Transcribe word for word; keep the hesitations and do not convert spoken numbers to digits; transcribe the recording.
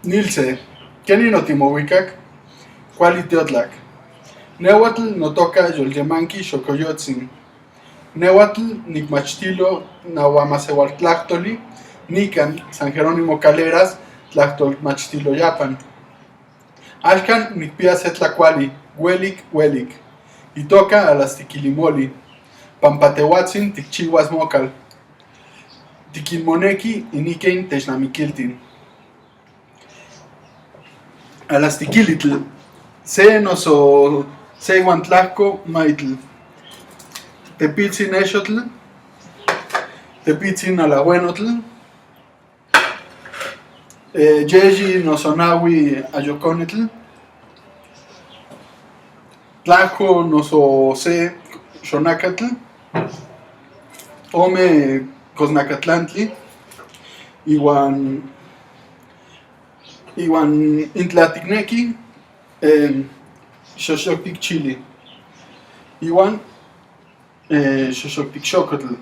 Nilse, keni notimohuikak? Kuali tiotlak. Nehuatl notoka Yolyemanki Xokoyotsin. Nehuatl nikmachtilo nahuamasehualtlahtoli nikan San Jerónimo Caleras tlahtolmachtiliapan. Axkan nikpia se tlakuali, huelik, huelik. Itoka Alastikilimoli, pampa tehuatsin tikchihuas mokal. Tikinmoneki iniken technamikiltin. Alastikilitl, se noso se huan tlajko maitl. Tepitsin nexotl, tepitsin alahuenotl, eh, yeyi noso nahui ayokonetl, tlajko noso se xonakatl, ome kosnakatlantli, ihuan, ihuan intla tikneki, eh, xoxoktik chili, ihuan, eh, xoxoktik xokotl.